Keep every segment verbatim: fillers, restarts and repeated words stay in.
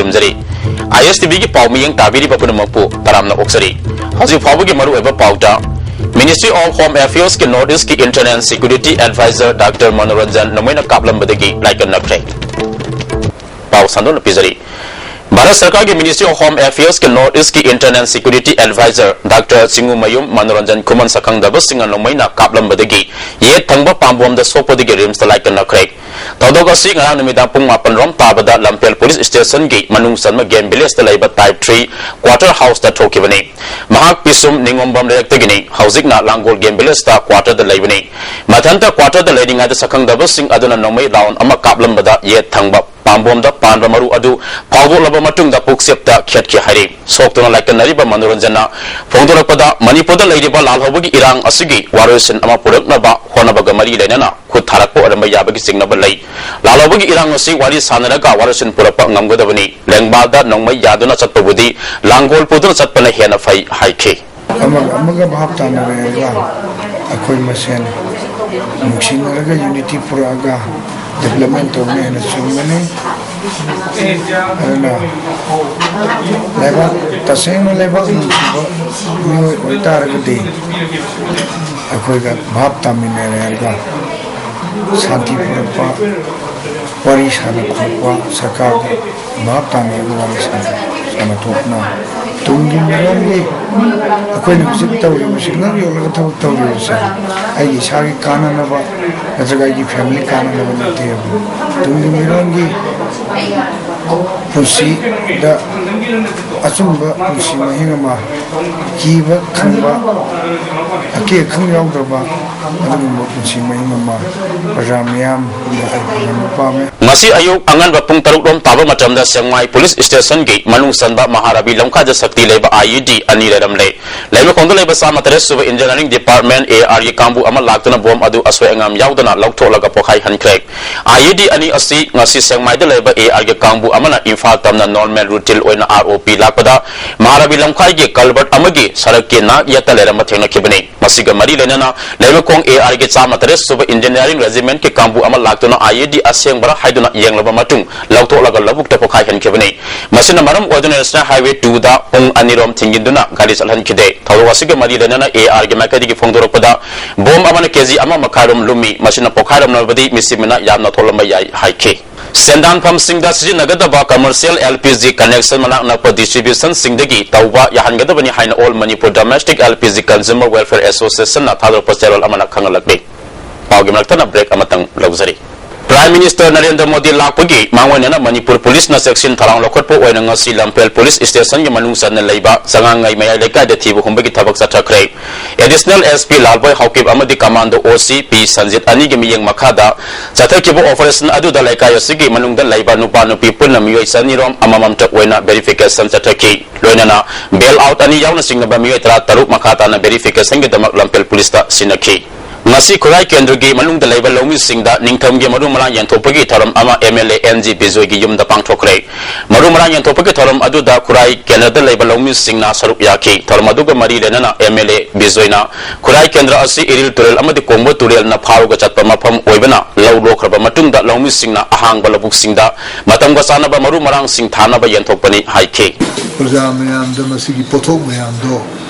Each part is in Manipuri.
ꯈꯨꯔꯨꯝꯖꯔꯤ꯫ ꯑꯥꯏ ꯑꯦꯁ ꯇꯤ ꯚꯤꯒꯤ ꯄꯥꯎ ꯃꯤꯠꯌꯦꯡ ꯇꯥꯕꯤꯔꯤꯕ ꯄꯨꯝꯅꯃꯛꯄꯨ ꯇꯔꯥꯝꯅ ꯑꯣꯛꯆꯔꯤ꯫ ꯍꯧꯖꯤꯛ ꯐꯥꯎꯕꯒꯤ ꯃꯔꯨꯑꯣꯏꯕ ꯄꯥꯎꯗ, Ministry of Home Affairs ꯀꯤ North East ꯀꯤ Internal Security Advisor Doctor Manoranjan ꯅꯣꯡꯃꯩꯅ ꯀꯥꯞꯂꯝꯕꯗꯒꯤ ꯂꯥꯏꯀꯠꯅꯈ꯭ꯔꯦ꯫ ꯄꯥꯎ ꯁꯟꯗꯣꯛꯅ ꯄꯤꯖꯔꯤ꯫ ꯚꯥꯔꯠ ꯁꯔꯀꯥꯔꯒꯤ Ministry of Home Affairs ꯀꯤ North East ꯀꯤ Internal Security Advisor Doctor ꯆꯤꯡꯉꯨꯃꯌꯨꯝ Manoranjan ꯈꯨꯃꯟ ꯁꯛꯈꯪꯗꯕꯁꯤꯡꯅ ꯅꯣꯡꯃꯩꯅ ꯀꯥꯞꯂꯝꯕꯗꯒꯤ ꯌꯦꯠ ꯊꯪꯕ ꯄꯥꯝꯕꯣꯝꯗ ꯁꯣꯛꯄꯗꯒꯤ ꯔꯤꯝꯁꯇ ꯂꯥꯏꯀꯠꯅꯈ꯭ꯔꯦ꯫ ꯊꯧꯗꯣꯛ ꯑꯁꯤ ꯉꯔꯥꯡ ꯅꯨꯃꯤꯗꯥꯡ ꯄꯨꯡ ꯃꯥꯄꯟ ꯔꯣꯝ ꯇꯥꯕꯗ ꯂꯝꯐꯦꯜ ꯄꯨꯂꯤꯁ ꯁ꯭ꯇꯦꯁꯟꯒꯤ ꯃꯅꯨꯡ ꯆꯟꯕ ꯒꯦꯝ ꯚꯤꯂꯦꯖꯇ ꯂꯩꯕ ꯇꯥꯏꯞ ꯊ꯭ꯔꯤ ꯀ꯭ꯋꯥꯇꯔ ꯍꯥꯎꯁꯇ ꯊꯣꯛꯈꯤꯕꯅꯤ꯫ ꯃꯍꯥꯛ ꯄꯤꯁꯨꯝ ꯅꯤꯉꯣꯝꯕꯝ ꯂꯩꯔꯛꯇꯒꯤꯅꯤ꯫ ꯍꯧꯖꯤꯛꯅ ꯂꯥꯡꯒꯣꯜ ꯒꯦꯝ ꯚꯤꯂꯦꯖꯇ ꯀ꯭ꯋꯥꯇꯔꯗ ꯂꯩꯕꯅꯤ꯫ ꯃꯊꯟꯇ ꯀ꯭ꯋꯥꯇꯔꯗ ꯂꯩꯔꯤꯉꯩꯗ ꯁꯛꯈꯪꯗꯕꯁꯤꯡ ꯑꯗꯨꯅ ꯅꯣꯡꯃꯩ ꯔꯥꯎꯟ ꯑꯃ ꯀꯥꯞꯂꯝꯕꯗ ꯌꯦꯠ ꯊꯪꯕ ꯄꯥꯝꯕꯣꯝꯗ ꯄꯥꯟꯕ ꯃꯔꯨ ꯑꯗꯨ ꯐꯥꯎꯗꯣꯛꯂꯕ ꯃꯇꯨꯡꯗ ꯄꯨꯛꯆꯦꯞꯇ ꯈꯦꯠꯈꯤ ꯍꯥꯏꯔꯤ꯫ ꯁꯣꯛꯇꯨꯅ ꯂꯥꯏꯀꯠꯅꯔꯤꯕ ꯃꯅꯣꯔꯟꯖꯟꯅ ꯐꯣꯡꯗꯣꯔꯛꯄꯗ, ꯃꯅꯤꯄꯨꯔꯗ ꯂꯩꯔꯤꯕ ꯂꯥꯜꯍꯧꯕꯒꯤ ꯏꯔꯥꯡ ꯑꯁꯤꯒꯤ ꯋꯥꯔꯣꯏꯁꯤꯟ ꯑꯃ ꯄꯨꯔꯛꯅꯕ ꯍꯣꯠꯅꯕꯒ ꯃꯔꯤ ꯂꯩꯅꯅ ꯈꯨꯠ ꯊꯥꯔꯛꯄ ꯑꯣꯏꯔꯝꯕ ꯌꯥꯕꯒꯤ ꯆꯤꯡꯅꯕ ꯂꯩ꯫ ꯂꯥꯜꯍꯧꯕꯒꯤ ꯏꯔꯥꯡ ꯑꯁꯤ ꯋꯥꯔꯤ ꯁꯥꯟꯅꯔꯒ ꯋꯥꯔꯣꯏꯁꯤꯟ ꯄꯨꯔꯛꯄ ꯉꯝꯒꯗꯕꯅꯤ꯫ ꯂꯦꯡꯕꯥꯜꯗ ꯅꯣꯡꯃꯩ ꯌꯥꯗꯨꯅ ꯆꯠꯄꯕꯨꯗꯤ ꯂꯥꯡꯒꯣꯜ ꯄꯨꯗꯨꯅ ꯆꯠꯄꯅ ꯍꯦꯟꯅ ꯐꯩ ꯍꯥꯏꯈꯤ꯫ ꯑꯃꯒ ꯑꯃꯒ ꯚꯥꯞ ꯇꯥꯅꯔꯒ ꯑꯩꯈꯣꯏ ꯃꯁꯦꯟ ꯅꯨꯡꯁꯤꯅꯔꯒ ꯌꯨꯅꯤꯇꯤ ꯄꯨꯔꯛꯑꯒ ꯗꯤꯕ꯭ꯂꯞꯃꯦꯟ ꯇꯧꯕꯅ ꯍꯦꯟꯅ ꯆꯨꯝꯒꯅꯤ꯫ ꯑꯗꯨꯅ ꯂꯩꯕꯥꯛ, ꯇꯁꯦꯡꯅ ꯂꯩꯕꯥꯛ ꯅꯨꯡꯁꯤꯕ ꯃꯤꯑꯣꯏ ꯑꯣꯏꯇꯥꯔꯒꯗꯤ ꯑꯩꯈꯣꯏꯒ ꯚꯥꯞ ꯇꯥꯃꯤꯟꯅꯔꯒ ꯁꯥꯟꯇꯤ ꯄꯨꯔꯛꯄ, ꯋꯥꯔꯤ ꯁꯥꯟꯅ ꯈꯣꯠꯄ, ꯁꯔꯀꯥꯔꯒ ꯚꯥꯞ ꯇꯥꯅꯔꯒ ꯋꯥꯔꯤ ꯁꯥꯟꯅ, ꯁꯥꯟꯅꯊꯣꯛꯅ ꯇꯨꯡꯒꯤ ꯃꯤꯔꯣꯜꯒꯤ ꯑꯩꯈꯣꯏꯅ ꯍꯧꯖꯤꯛ ꯇꯧꯔꯤꯕꯁꯤ, ꯂꯧ ꯌꯣꯜꯂꯒ ꯊꯕꯛ ꯇꯧꯔꯤꯕꯁꯦ ꯑꯩꯒꯤ ꯏꯁꯥꯒꯤ ꯀꯥꯟꯅꯅꯕ ꯅꯠꯇ꯭ꯔꯒ ꯑꯩꯒꯤ ꯐꯦꯃꯤꯂꯤ ꯀꯥꯟꯅꯅꯕ ꯅꯠꯇꯦ꯫ ꯇꯨꯡꯒꯤ ꯃꯤꯔꯣꯜꯒꯤ ꯄꯨꯟꯁꯤꯗ ꯑꯆꯨꯝꯕ ꯄꯨꯟꯁꯤ ꯃꯍꯤꯡ ꯑꯃ, ꯀꯤꯕ ꯈꯪꯕ, ꯑꯀꯤ ꯑꯈꯪ ꯌꯥꯎꯗ꯭ꯔꯕ ꯑꯗꯨꯒꯨꯝꯕ ꯄꯨꯟꯁꯤ ꯃꯍꯤꯡ ꯑꯃ ꯄ꯭ꯔꯖꯥ ꯃꯤꯌꯥꯝꯗ ꯑꯩ ꯐꯪꯍꯟꯕ ꯄꯥꯝꯃꯦ꯫ ꯉꯁꯤ ꯑꯌꯨꯛ ꯑꯉꯟꯕ ꯄꯨꯡ ꯇꯔꯨꯛ ꯔꯣꯝ ꯇꯥꯕ ꯃꯇꯝꯗ ꯁꯦꯡꯃꯥꯏ ꯄꯨꯂꯤꯁ ꯁ꯭ꯇꯦꯁꯟꯒꯤ ꯃꯅꯨꯡ ꯆꯟꯕ ꯃꯍꯥꯔꯥꯕꯤ ꯂꯝꯈꯥꯏꯗ ꯁꯛꯇꯤ ꯂꯩꯕ ꯑꯥꯏ ꯏ ꯗꯤ ꯑꯅꯤ ꯂꯩꯔꯝꯂꯦ꯫ ꯂꯩꯃꯈꯣꯡꯗ ꯂꯩꯕ ꯆꯥꯝꯃ ꯇꯔꯦꯠ ꯁꯨꯕ ꯏꯟꯖꯤꯅꯤꯌꯥꯔꯤꯡ ꯗꯤꯄꯥꯔꯠꯃꯦꯟ, ꯑꯦ ꯑꯥꯔ ꯒꯤ ꯀꯥꯡꯕꯨ ꯑꯃ ꯂꯥꯛꯇꯨꯅ ꯕꯣꯝ ꯑꯗꯨ ꯑꯁꯣꯏ ꯑꯉꯥꯝ ꯌꯥꯎꯗꯅ ꯂꯧꯊꯣꯛꯂꯒ ꯄꯣꯈꯥꯏꯍꯟꯈ꯭ꯔꯦ꯫ ꯑꯥꯏ ꯏ ꯗꯤ ꯑꯅꯤ ꯑꯁꯤ ꯉꯁꯤ ꯁꯦꯡꯃꯥꯏꯗ ꯂꯩꯕ ꯑꯦ ꯑꯥꯔ ꯒꯤ ꯀꯥꯡꯕꯨ ꯑꯃꯅ ꯏꯝꯐꯥꯜ ꯇꯝꯅ ꯅꯣꯔꯃꯦꯜ ꯔꯨꯇꯤꯟ ꯑꯣꯏꯅ ꯑꯥꯔ ꯑꯣ ꯄꯤ ꯂꯥꯛꯄꯗ ꯃꯍꯥꯔꯥꯕꯤ ꯂꯝꯈꯥꯏꯒꯤ ꯀꯜꯕꯔꯠ ꯑꯃꯒꯤ ꯁꯔꯛꯀꯤ ꯅꯥꯛ ꯌꯦꯠꯇ ꯂꯩꯔꯝꯕ ꯊꯦꯡꯅꯈꯤꯕꯅꯤ꯫ ꯃꯁꯤꯒ ꯃꯔꯤ ꯂꯩꯅꯅ ꯂꯩꯃꯈꯣꯡ ꯑꯦ ꯑꯥꯔ ꯒꯤ ꯆꯥꯝꯃ ꯇꯔꯦꯠ ꯁꯨꯕ ꯏꯟꯖꯤꯅꯤꯌꯥꯔꯤꯡ ꯔꯦꯖꯤꯃꯦꯟꯠꯀꯤ ꯀꯥꯡꯕꯨ ꯑꯃ ꯂꯥꯛꯇꯨꯅ ꯑꯥꯏ ꯏ ꯗꯤ ꯑꯁꯦꯡꯕꯔꯥ ꯍꯥꯏꯗꯨꯅ ꯌꯦꯡꯂꯕ ꯃꯇꯨꯡ ꯂꯧꯊꯣꯛꯂꯒ ꯂꯧꯕꯨꯛꯇ ꯄꯣꯈꯥꯏꯍꯟꯈꯤꯕꯅꯤ꯫ ꯃꯁꯤꯅ ꯃꯔꯝ ꯑꯣꯏꯗꯨꯅ National Highway two ꯗ ꯄꯨꯡ ꯑꯅꯤꯔꯣꯝ ꯊꯤꯡꯖꯤꯟꯗꯨꯅ ꯒꯥꯔꯤ ꯆꯠꯍꯟꯈꯤꯗꯦ꯫ ꯊꯧꯗꯣꯛ ꯑꯁꯤꯒ ꯃꯔꯤ ꯂꯩꯅꯅ A R ꯒꯤ ꯃꯥꯏꯀꯩꯗꯒꯤ ꯐꯣꯡꯗꯣꯔꯛꯄꯗ ꯕꯣꯝ ꯑꯃꯅ ꯀꯦ ꯖꯤ ꯑꯃ ꯃꯈꯥꯏꯔꯣꯝ ꯂꯨꯝꯃꯤ꯫ ꯃꯁꯤꯅ ꯄꯣꯈꯥꯏꯔꯝꯂꯕꯗꯤ ꯃꯤꯁꯤ ꯃꯤꯅꯥ ꯌꯥꯝꯅ ꯊꯣꯛꯂꯝꯕ ꯌꯥꯏ ꯍꯥꯏꯈꯤ꯫ ꯁꯦꯟꯗꯥꯟꯐꯝꯁꯤꯡꯗ ꯁꯤꯖꯤꯟꯅꯒꯗꯕ commercial L P G connection ꯃꯅꯥꯛ ꯅꯛꯄ distribution ꯁꯤꯡꯗꯒꯤ ꯇꯧꯕ ꯌꯥꯍꯟꯒꯗꯕꯅꯤ ꯍꯥꯏꯅ All Manipur Domestic L P G Consumer Welfare Association ꯅ ꯊꯥꯗꯣꯔꯛꯄ ꯆꯦꯔꯣꯜ ꯑꯃꯅ ꯈꯪꯍꯜꯂꯛꯂꯤ꯫ ꯄꯥꯎꯒꯤ ꯃꯔꯛꯇꯅ break ꯑꯃꯇꯪ ꯂꯧꯖꯔꯤ꯫ Prime Minister ꯅꯔꯦꯟꯗ꯭ꯔ ꯃꯣꯗꯤ ꯂꯥꯛꯄꯒꯤ ꯃꯥꯡꯑꯣꯏꯅꯅ ꯃꯅꯤꯄꯨꯔ ꯄꯨꯂꯤꯁꯅ ꯆꯦꯛꯁꯤꯟ ꯊꯧꯔꯥꯡ ꯂꯧꯈꯠꯄ ꯑꯣꯏꯅ ꯉꯁꯤ ꯂꯝꯐꯦꯜ ꯄꯨꯂꯤꯁ ꯁ꯭ꯇꯦꯁꯟꯒꯤ ꯃꯅꯨꯡ ꯆꯟꯅ ꯂꯩꯕ ꯆꯉꯥꯡꯉꯩ ꯃꯌꯥꯏ ꯂꯩꯀꯥꯏꯗ ꯊꯤꯕ ꯍꯨꯝꯕꯒꯤ ꯊꯕꯛ ꯆꯠꯊꯈ꯭ꯔꯦ꯫ Additional S P ꯂꯥꯜꯕꯣꯏ ꯍꯥꯎꯀꯤꯞ ꯑꯃꯗꯤ Commando O C P Sanjit ꯑꯅꯤꯒꯤ ꯃꯤꯠꯌꯦꯡ ꯃꯈꯥꯗ ꯆꯠꯊꯈꯤꯕ operation ꯑꯗꯨꯗ ꯂꯩꯀꯥꯏ ꯑꯁꯤꯒꯤ ꯃꯅꯨꯡꯗ ꯂꯩꯕ ꯅꯨꯄꯥ ꯅꯨꯄꯤ ꯄꯨꯟꯅ ꯃꯤꯑꯣꯏ ꯆꯅꯤꯔꯣꯝ ꯑꯃꯃꯝꯇ ꯑꯣꯏꯅ verification ꯆꯠꯊꯈꯤ꯫ ꯂꯣꯏꯅꯅ bail out ꯑꯅꯤ ꯌꯥꯎꯅ ꯆꯤꯡꯂꯕ ꯃꯤꯑꯣꯏ ꯇꯔꯥ ꯇꯔꯨꯛ ꯃꯈꯥ ꯇꯥꯅ verification ꯒꯤꯗꯃꯛ ꯂꯝꯐꯦꯜ ꯄꯨꯂꯤꯁꯇ ꯁꯤꯟꯅꯈꯤ꯫ ꯉꯁꯤ ꯈꯨꯔꯥꯏ ꯀꯦꯟꯗ꯭ꯔꯒꯤ ꯃꯅꯨꯡꯗ ꯂꯩꯕ ꯂꯧꯃꯤꯁꯤꯡꯗ ꯅꯤꯡꯊꯝꯒꯤ ꯃꯔꯨ ꯃꯔꯥꯡ ꯌꯦꯟꯊꯣꯛꯄꯒꯤ ꯊꯧꯔꯝ ꯑꯃ M L A N G ꯕꯤꯖꯣꯏꯒꯤ ꯌꯨꯝꯗ ꯄꯥꯡꯊꯣꯛꯈ꯭ꯔꯦ꯫ ꯃꯔꯨ ꯃꯔꯥꯡ ꯌꯦꯟꯊꯣꯛꯄꯒꯤ ꯊꯧꯔꯝ ꯑꯗꯨꯗ ꯈꯨꯔꯥꯏ ꯀꯦꯟꯗ꯭ꯔꯗ ꯂꯩꯕ ꯂꯧꯃꯤꯁꯤꯡꯅ ꯁꯔꯨꯛ ꯌꯥꯈꯤ꯫ ꯊꯧꯔꯝ ꯑꯗꯨꯒ ꯃꯔꯤ ꯂꯩꯅꯅ M L A ꯕꯤꯖꯣꯏꯅ ꯈꯨꯔꯥꯏ ꯀꯦꯟꯗ꯭ꯔ ꯑꯁꯤ ꯏꯔꯤꯜ ꯇꯨꯔꯦꯜ ꯑꯃꯗꯤ ꯀꯣꯡꯕ ꯇꯨꯔꯦꯜꯅ ꯐꯥꯔꯨꯒ ꯆꯠꯄ ꯃꯐꯝ ꯑꯣꯏꯕꯅ ꯂꯧ ꯂꯣꯛꯈ꯭ꯔꯕ ꯃꯇꯨꯡꯗ ꯂꯧꯃꯤꯁꯤꯡꯅ ꯑꯍꯥꯡꯕ ꯂꯧꯕꯨꯛꯁꯤꯡꯗ ꯃꯇꯝꯒ ꯆꯥꯅꯕ ꯃꯔꯨ ꯃꯔꯥꯡꯁꯤꯡ ꯊꯥꯅꯕ ꯌꯦꯟꯊꯣꯛꯄꯅꯤ ꯍꯥꯏꯈꯤ꯫ ꯄ꯭ꯔꯖꯥ ꯃꯌꯥꯝꯗ ꯃꯁꯤꯒꯤ ꯄꯣꯠꯊꯣꯛ ꯃꯌꯥꯝꯗꯣ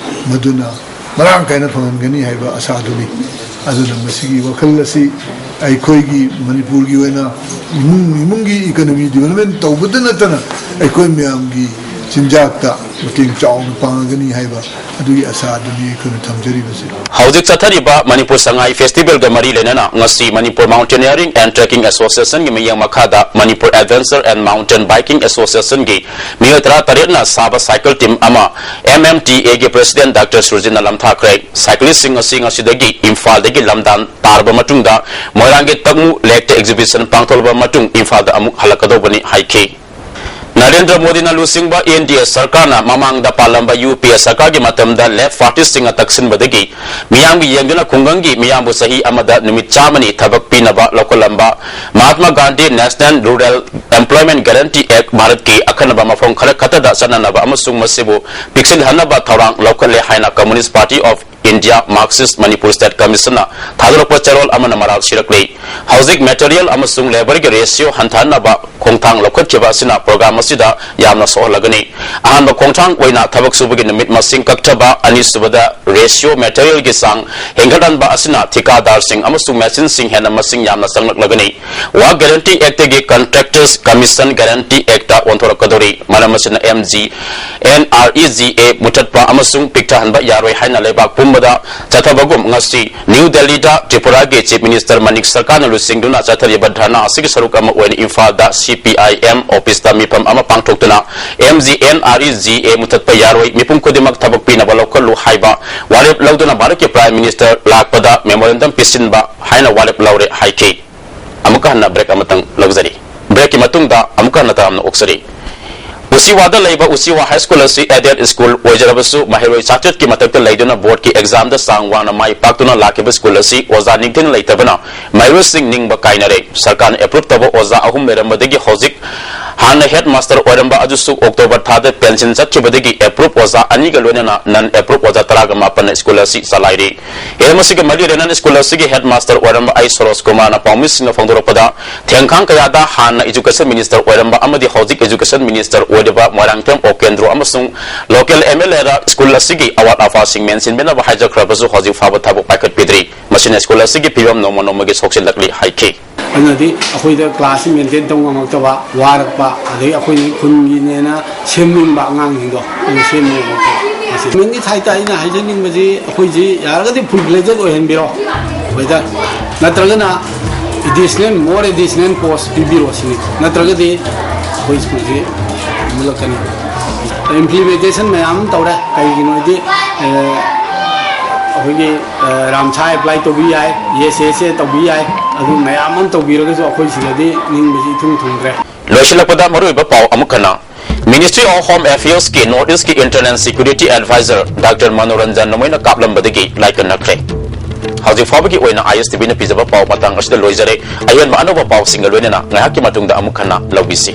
ꯃꯗꯨꯅ ꯃꯔꯥꯡ ꯀꯥꯏꯅ ꯐꯪꯍꯟꯒꯅꯤ ꯍꯥꯏꯕ ꯑꯁꯥꯗꯨꯅꯤ꯫ ꯑꯗꯨꯅ ꯃꯁꯤꯒꯤ ꯋꯥꯈꯜ ꯑꯁꯤ ꯑꯩꯈꯣꯏꯒꯤ ꯃꯅꯤꯄꯨꯔꯒꯤ ꯑꯣꯏꯅ ꯏꯃꯨꯡ ꯏꯃꯨꯡꯒꯤ economy development ꯇꯧꯕꯗ ꯅꯠꯇꯅ ꯑꯩꯈꯣꯏ ꯃꯌꯥꯝꯒꯤ ꯆꯤꯟꯖꯥꯛꯇ ꯃꯇꯦꯡ ꯆꯥꯎꯅ ꯄꯥꯡꯉꯒꯅꯤ ꯍꯥꯏꯕ ꯑꯗꯨꯒꯤ ꯑꯁꯥꯗꯨꯅꯤ ꯑꯩꯈꯣꯏꯅ ꯊꯝꯖꯔꯤꯕꯁꯤ꯫ ꯍꯧꯖꯤꯛ ꯆꯠꯊꯔꯤꯕ ꯃꯅꯤꯄꯨꯔ ꯁꯉꯥꯏ ꯐꯦꯁꯇꯤꯚꯦꯜꯒ ꯃꯔꯤ ꯂꯩꯅꯅ ꯉꯁꯤ Manipur Mountaineering and Trekking Association ꯒꯤ ꯃꯤꯠꯌꯦꯡ ꯃꯈꯥꯗ Manipur Adventure and Mountain Biking Association ꯒꯤ ꯃꯤꯑꯣꯏ ꯇꯔꯥ ꯇꯔꯦꯠꯅ ꯁꯥꯕ cycle team ꯑꯃ M M T A ꯒꯤ president Doctor ꯁꯨꯔꯖꯤꯠꯅ ꯂꯝꯊꯥꯈ꯭ꯔꯦ꯫ Cyclist ꯁꯤꯡ ꯑꯁꯤ ꯉꯁꯤꯗꯒꯤ ꯏꯝꯐꯥꯜꯗꯒꯤ ꯂꯝꯗꯥꯟ ꯇꯥꯔꯕ ꯃꯇꯨꯡꯗ ꯃꯣꯏꯔꯥꯡꯒꯤ ꯇꯛꯃꯨ ꯂꯦꯛꯇ exhibition ꯄꯥꯡꯊꯣꯛꯂꯕ ꯃꯇꯨꯡ ꯏꯝꯐꯥꯜꯗ ꯑꯃꯨꯛ ꯍꯜꯂꯛꯀꯗꯧꯕꯅꯤ ꯍꯥꯏꯈꯤ꯫ ꯅꯔꯦꯟꯗ꯭ꯔ ꯃꯣꯗꯤꯅ ꯂꯨꯆꯤꯡꯕ N D A ꯁꯔꯀꯥꯔꯅ ꯃꯃꯥꯡꯗ ꯄꯥꯜꯂꯝꯕ U P A ꯁꯔꯀꯥꯔꯒꯤ ꯃꯇꯝꯗ left party ꯁꯤꯡꯅ ꯇꯛꯁꯤꯟꯕꯗꯒꯤ ꯃꯤꯌꯥꯝꯒꯤ ꯌꯦꯡꯗꯨꯅ ꯈꯨꯡꯒꯪꯒꯤ ꯃꯤꯌꯥꯝꯕꯨ ꯆꯍꯤ ꯑꯃꯗ ꯅꯨꯃꯤꯠ ꯆꯥꯝꯃꯅꯤ ꯊꯕꯛ ꯄꯤꯅꯕ ꯂꯧꯈꯠꯂꯝꯕ Mahatma Gandhi National Rural Employment Guarantee Act ꯚꯥꯔꯠꯀꯤ ꯑꯈꯟꯅꯕ ꯃꯐꯝ ꯈꯔ ꯈꯛꯇꯗ ꯆꯠꯅꯅꯕ ꯑꯃꯁꯨꯡ ꯃꯁꯤꯕꯨ ꯄꯤꯛꯁꯤꯜꯍꯟꯅꯕ ꯊꯧꯔꯥꯡ ꯂꯧꯈꯠꯂꯦ ꯍꯥꯏꯅ Communist Party of India Marxist Manipur State Commission-ꯅ ꯊꯥꯗꯣꯔꯛꯄ ꯆꯦꯔꯣꯜ ꯑꯃꯅ ꯃꯔꯥꯜ ꯁꯤꯔꯛꯂꯤ꯫ ꯍꯧꯖꯤꯛ material ꯑꯃꯁꯨꯡ labour-ꯒꯤ ratio ꯍꯟꯊꯍꯟꯅꯕ ꯈꯣꯡꯊꯥꯡ ꯂꯧꯈꯠꯈꯤꯕ ꯑꯁꯤꯅ program ꯑꯁꯤꯗ ꯌꯥꯝꯅ ꯁꯣꯛꯍꯜꯂꯒꯅꯤ꯫ ꯑꯍꯥꯟꯕ ꯈꯣꯡꯊꯥꯡ ꯑꯣꯏꯅ ꯊꯕꯛ ꯁꯨꯕꯒꯤ ꯅꯨꯃꯤꯠ ꯃꯁꯤꯡ ꯀꯛꯊꯕ, ꯑꯅꯤꯁꯨꯕꯗ ratio material-ꯒꯤ ꯆꯥꯡ ꯍꯦꯟꯒꯠꯍꯟꯕ ꯑꯁꯤꯅ ꯊꯤꯀꯥꯗꯥꯔꯁꯤꯡ ꯑꯃꯁꯨꯡ machine-ꯁꯤꯡ ꯍꯦꯟꯅ ꯃꯁꯤꯡ ꯌꯥꯝꯅ ꯆꯪꯂꯛꯂꯒꯅꯤ꯫ Work Guarantee Act-ꯒꯤ Contractors Commission Guarantee Act-ꯇ ꯑꯣꯟꯊꯣꯔꯛꯀꯗꯧꯔꯤ꯫ ꯃꯔꯝ ꯑꯁꯤꯅ M G N R E G A ꯃꯨꯊꯠꯄ ꯑꯃꯁꯨꯡ ꯄꯤꯛꯊꯍꯟꯕ ꯌꯥꯔꯣꯏ ꯍꯥꯏꯅ ꯂꯩꯕꯥꯛ ꯄꯨꯝꯕꯗ ꯆꯠꯊꯕꯒꯨꯝ, ꯉꯁꯤ ꯅ꯭ꯌꯨ ꯗꯦꯜꯂꯤꯗ ꯇ꯭ꯔꯤꯄꯨꯔꯥꯒꯤ Chief Minister ꯃꯅꯤꯛ ꯁꯔꯀꯥꯔꯅ ꯂꯨꯆꯤꯡꯗꯨꯅ ꯆꯠꯊꯔꯤꯕ ꯙꯔꯅꯥ ꯑꯁꯤꯒꯤ ꯁꯔꯨꯛ ꯑꯃ ꯑꯣꯏꯅ ꯏꯝꯐꯥꯜꯗ C P I M office-ꯇ ꯃꯤꯐꯝ ꯑꯃ ꯄꯥꯡꯊꯣꯛꯇꯨꯅ M G N R E G A ꯃꯨꯊꯠꯄ ꯌꯥꯔꯣꯏ, ꯃꯤꯄꯨꯝ ꯈꯨꯗꯤꯡꯃꯛ ꯊꯕꯛ ꯄꯤꯅꯕ ꯂꯧꯈꯠꯂꯨ ꯍꯥꯏꯕ ꯋꯥꯔꯦꯞ ꯂꯧꯗꯨꯅ ꯚꯥꯔꯠꯀꯤ Prime Minister ꯂꯥꯛꯄꯗ memorandum ꯄꯤꯁꯤꯟꯕ ꯍꯥꯏꯅ ꯋꯥꯔꯦꯞ ꯂꯧꯔꯦ ꯍꯥꯏꯈꯤ꯫ ꯑꯃꯨꯛꯀ ꯍꯟꯅ break ꯑꯃꯇꯪ ꯂꯧꯖꯔꯤ꯫ Break-ꯀꯤ ꯃꯇꯨꯡꯗ ꯑꯃꯨꯛꯀ ꯍꯟꯅ ꯇꯔꯥꯝꯅ ꯑꯣꯛꯆꯔꯤ꯫ ꯎꯆꯤꯋꯥꯗ ꯂꯩꯕ ꯎꯆꯤꯋꯥ High School ꯑꯁꯤ aided school ꯑꯣꯏꯖꯔꯕꯁꯨ, ꯃꯍꯩꯔꯣꯏ ꯆꯥꯇ꯭ꯔꯦꯠꯀꯤ ꯃꯊꯛꯇ ꯂꯩꯗꯨꯅ board-ꯀꯤ exam-ꯗ ꯆꯥꯡ ꯋꯥꯡꯅ ꯃꯥꯏ ꯄꯥꯛꯇꯨꯅ ꯂꯥꯛꯈꯤꯕ school ꯑꯁꯤ ꯑꯣꯖꯥ ꯅꯤꯡꯊꯤꯅ ꯂꯩꯇꯕꯅ ꯃꯍꯩꯔꯣꯏꯁꯤꯡ ꯅꯤꯡꯕ ꯀꯥꯏꯅꯔꯦ꯫ ꯁꯔꯀꯥꯔꯅ approve ꯇꯧꯕ ꯑꯣꯖꯥ ꯑꯍꯨꯝ ꯂꯩꯔꯝꯕꯗꯒꯤ ꯍꯧꯖꯤꯛ ꯍꯥꯟꯅ headmaster ꯑꯣꯏꯔꯝꯕ ꯑꯗꯨꯁꯨ October ꯊꯥꯗ pension ꯆꯠꯈꯤꯕꯗꯒꯤ approve ꯑꯣꯖꯥ ꯑꯅꯤꯒ ꯂꯣꯏꯅꯅ non approve ꯑꯣꯖꯥ ꯇꯔꯥꯒ ꯃꯥꯄꯟꯅ school ꯑꯁꯤ ꯆꯂꯥꯏꯔꯤ꯫ ꯍꯤꯔꯝ ꯑꯁꯤꯒꯤ ꯃꯔꯤ ꯂꯩꯅꯅ school ꯑꯁꯤꯒꯤ headmaster ꯑꯣꯏꯔꯝꯕ ꯑꯩ ꯁꯣꯔꯣꯖ ꯀꯨꯃꯥꯔꯅ ꯄꯥꯎꯃꯤꯁꯤꯡꯅ ꯐꯣꯡꯗꯣꯔꯛꯄꯗ, ꯊꯦꯡꯈꯥꯡ ꯀꯌꯥꯗ ꯍꯥꯟꯅ education minister ꯑꯣꯏꯔꯝꯕ ꯑꯃꯗꯤ ꯍꯧꯖꯤꯛ education minister ꯑꯣꯏꯔꯤꯕ ꯃꯣꯏꯔꯥꯡꯊꯦꯝ ꯑꯣꯀꯦꯟꯗ꯭ꯔꯣ ꯑꯃꯁꯨꯡ local M L A-ꯗ school ꯑꯁꯤꯒꯤ ꯑꯋꯥꯠ ꯑꯄꯥꯁꯤꯡ ꯃꯦꯟꯁꯤꯟꯕꯤꯅꯕ ꯍꯥꯏꯖꯈ꯭ꯔꯕꯁꯨ ꯍꯧꯖꯤꯛ ꯐꯥꯎꯕ ꯊꯕꯛ ꯄꯥꯏꯈꯠꯄꯤꯗ꯭ꯔꯤ꯫ ꯃꯁꯤꯅ school ꯑꯁꯤꯒꯤ ꯐꯤꯕꯝ ꯅꯣꯡꯃ ꯅꯣꯡꯃꯒꯤ ꯁꯣꯛꯆꯤꯜꯂꯛꯂꯤ ꯍꯥꯏꯈꯤ꯫ ꯑꯗꯨꯅꯗꯤ ꯑꯩꯈꯣꯏꯗ class maintain ꯇꯧ ꯉꯝꯃꯛꯇꯕ, ꯋꯥꯔꯛꯄ, ꯑꯗꯩ ꯑꯩꯈꯣꯏ ꯈꯨꯟꯒꯤꯅꯦꯅ ꯁꯦꯝꯅꯤꯡꯕ ꯑꯉꯥꯡꯁꯤꯡꯗꯣ ꯑꯗꯨ ꯁꯦꯝꯕ ꯉꯝꯃꯛꯇꯕ꯫ ꯃꯁꯤ ꯃꯦꯟꯒꯤ ꯊꯥꯏ ꯇꯥꯏꯅ ꯍꯥꯏꯖꯅꯤꯡꯕꯁꯤ, ꯑꯩꯈꯣꯏꯁꯤ ꯌꯥꯔꯒꯗꯤ full fledged ꯑꯣꯏꯍꯟꯕꯤꯔꯣ ꯑꯩꯈꯣꯏꯗ, ꯅꯠꯇ꯭ꯔꯒꯅ additional, more additional post ꯄꯤꯕꯤꯔꯣ ꯁꯤꯅꯤ, ꯅꯠꯇ꯭ꯔꯒꯗꯤ ꯑꯩꯈꯣꯏ school-ꯁꯤ ꯃꯨꯠꯂꯛꯀꯅꯤ꯫ Implementation ꯃꯌꯥꯝ ꯑꯃ ꯇꯧꯔꯦ꯫ ꯀꯩꯒꯤꯅꯣ ꯍꯥꯏꯗꯤ, ꯑꯦ, ꯑꯩꯈꯣꯏꯒꯤ, ꯑꯦ, ꯔꯥꯝꯁꯥ apply ꯇꯧꯕꯤ ꯌꯥꯏ, S S A ꯇꯧꯕꯤ ꯌꯥꯏ, ꯑꯗꯨ ꯃꯌꯥꯝ ꯑꯃ ꯇꯧꯕꯤꯔꯒꯁꯨ ꯑꯩꯈꯣꯏ ꯁꯤꯗꯗꯤ ꯅꯤꯡꯕꯁꯤ ꯏꯊꯨꯡ ꯊꯨꯡꯗ꯭ꯔꯦ꯫ ꯂꯣꯏꯁꯤꯜꯂꯛꯄꯗ ꯃꯔꯨꯑꯣꯏꯕ ꯄꯥꯎ ꯑꯃꯨꯛ ꯍꯟꯅ꯫ Ministry of Home Affairs-ꯀꯤ North East-ꯀꯤ Internal Security Advisor Doctor Manoranjan ꯅꯣꯡꯃꯩꯅ ꯀꯥꯞꯂꯝꯕꯗꯒꯤ ꯂꯥꯏꯀꯠꯅꯈ꯭ꯔꯦ꯫ ꯍꯧꯖꯤꯛ ꯐꯥꯎꯕꯒꯤ ꯑꯣꯏꯅ I S T V-ꯅ ꯄꯤꯖꯕ ꯄꯥꯎ ꯃꯇꯥꯡ ꯑꯁꯤꯗ ꯂꯣꯏꯖꯔꯦ꯫ ꯑꯍꯦꯟꯕ ꯑꯅꯧꯕ ꯄꯥꯎꯁꯤꯡꯒ ꯂꯣꯏꯅꯅ ꯉꯥꯏꯍꯥꯛꯀꯤ ꯃꯇꯨꯡꯗ ꯑꯃꯨꯛ ꯍꯟꯅ ꯂꯧꯕꯤꯁꯤ꯫